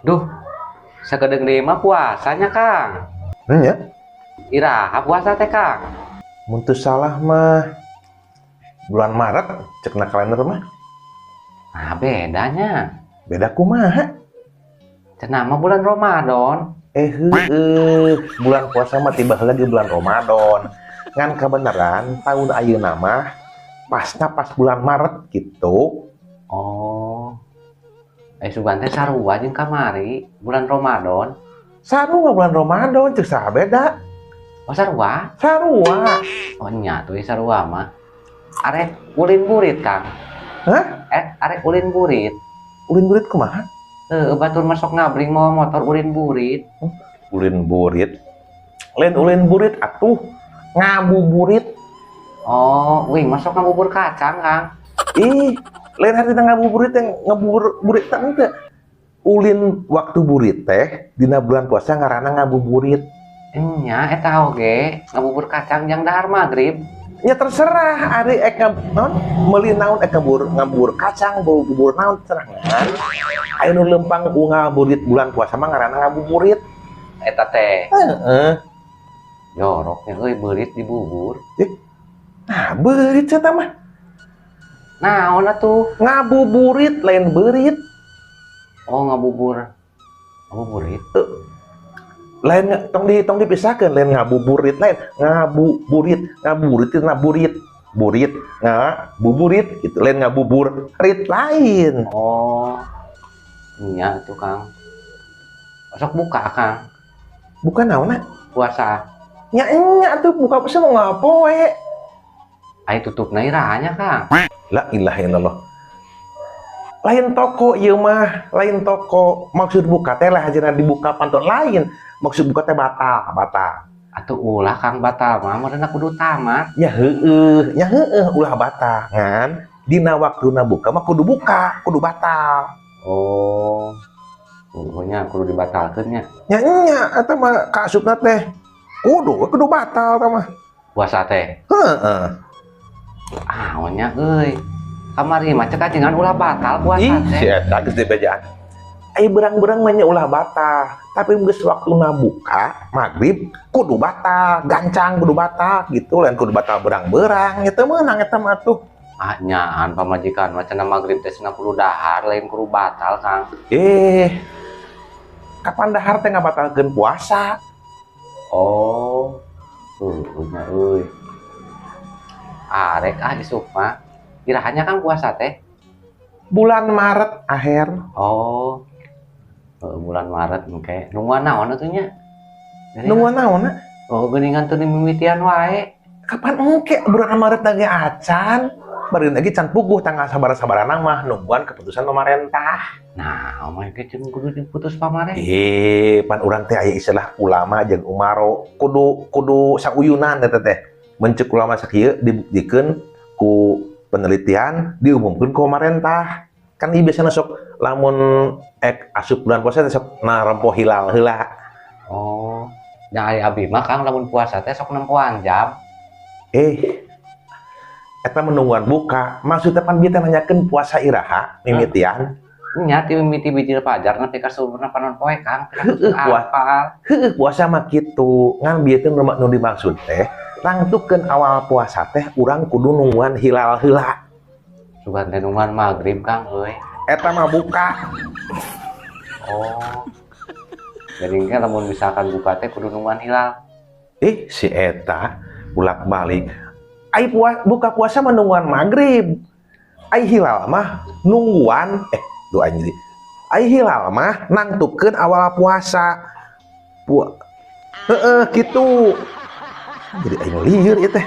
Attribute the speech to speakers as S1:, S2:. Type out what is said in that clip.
S1: Duh, sakedeung deui mah puasanya, Kang.
S2: Nya.
S1: Iraha puasa teh, Kang?
S2: Mun teu salah mah bulan Maret cekna kalender mah.
S1: Nah, bedanya.
S2: Beda kumaha?
S1: Cenah mah bulan Ramadan.
S2: Eh, heueuh, bulan puasa mah tiba lagi bulan Ramadan. Ngan kebenaran tahun ayeuna mah pasna pas bulan Maret gitu.
S1: Oh. Eh, sugan teh sarua jeung kamari bulan Ramadan.
S2: Sarua bulan Ramadan, cek saha beda?
S1: Oh, sarua?
S2: Sarua.
S1: Oh, nya tuh sarua mah. Arek ulin burit, Kang.
S2: Hah?
S1: Eh, arek ulin burit.
S2: Ulin burit kumaha?
S1: Heueuh, batur masuk ngabring mawa motor ulin burit.
S2: Ulin burit. Lain ulin burit atuh, ngabuburit.
S1: Oh, wing masuk ngabubur kacang, Kang.
S2: Ih, lain hartina ngabuburit yang ngebubur burit teh henteu. Ulin waktu burit teh dina bulan puasa ngaranna ngabuburit.
S1: Enya eta oge ngabubur kacang jang dahar maghrib.
S2: Ya terserah ari ek naon meuli naon, ek ngabubur kacang, bubur naon terserah, ngan aya nu leumpang ku ngabuburit bulan puasa mah ngaranna ngabuburit.
S1: Eta teh.
S2: Heeh.
S1: Joroknya euy, beurit dibubur.
S2: Nah, beurit eta mah.
S1: Naon atuh?
S2: Ngabuburit, lain beurit.
S1: Oh, ngabubur. Ngabuburit.
S2: Lain, tong dipisahkeun, lain ngabuburit, lain ngabuburit. Ngabuburit itu ngaburit burit, ngabuburit gitu, lain ngabubur rit, lain.
S1: Oh. Nya tuh, Kang. Sok buka, Kang.
S2: Bukan naon?
S1: Puasa.
S2: Nya nya tuh buka puasa mau ngapoe.
S1: Ayo tutup na irahanya, Kang?
S2: La ilaha illallah, lain toko ieu mah, lain toko. Maksud buka teh lah hajana dibuka panton, lain. Maksud buka teh batal, batal.
S1: Atuh ulah, Kang, batal mah meureun kudu tamat.
S2: Ya heueuh, nya heueuh, ulah batal, ngan dina waktuna buka mah kudu buka, kudu batal.
S1: Oh. Pokoknya kudu dibatalkeun nya.
S2: Nya nya eta mah kaasupna teh kudu kudu batal eta mah.
S1: Puasa teh.
S2: Heeh.
S1: Ah, nya euy. Kamari mah cek ajengan ulah batal puasa
S2: Ih,
S1: teh.
S2: Si eta geus dibejaan. Ai berang-berang mah nya ulah batal, tapi geus waktuna buka maghrib kudu batal, gancang kudu batal gitu, lain kudu batal berang-berang, eta meunang eta mah tuh.
S1: Ah, nyaan pamajikan mah cenah maghrib teh cenah kudu dahar, lain kudu batal, Kang.
S2: Eh, kapan dahar teh ngabatalkeun puasa?
S1: Oh. Heueuh nya euy. Arek ah isuk mah. Irahanya kan puasa teh?
S2: Bulan Maret akhir.
S1: Oh. Heuh, bulan Maret engke. Nungguan naon atuh nya?
S2: Nungguan naon?
S1: Oh, geuningan teu dimimitian wae.
S2: Kapan engke bulan Maret lagi acan? Bari lagi can puguh tanggal sabar-sabarana mah nungguan keputusan pemerintah.
S1: Nah, mah ge jeung kudu diputus pamarentah.
S2: Eh, pan urang teh aya istilah ulama jeung umaro, kudu kudu sauyunan eta teh. Mun ceuk ulama sakieu dibuktikeun ku penelitian, diumumkeun ku pemerintah. Kan ieu biasana sok lamun ek asup bulan puasa teh sok narempo hilal heula.
S1: Oh. Nya ari abi mah, Kang, lamun puasa teh sok nempoan jam.
S2: Eh, eta menungguan buka. Maksudnya pan bieu teh nanyakeun puasa iraha mimitian.
S1: Nya ti mimiti bijil fajar nepi ka subuhna panon poe, Kang.
S2: Heueuh,
S1: Apal.
S2: Heueuh, puasa mah kitu. Ngan bieu teh nu dimaksud teh nangtukeun awal puasa teh urang kudu nungguan hilal heula.
S1: Sugan teh nungguan maghrib, Kang, euy.
S2: Eta mah buka.
S1: Oh. Jadi kan lamun misalkan buka teh kudu nungguan hilal.
S2: Eh, si eta bolak-balik. Ai buka puasa mah nungguan maghrib. Ai hilal mah nungguan, eh, doa jadi. Ai hilal mah nangtukeun awal puasa. Heeh, kitu. Jadi aing lieur ieu teh.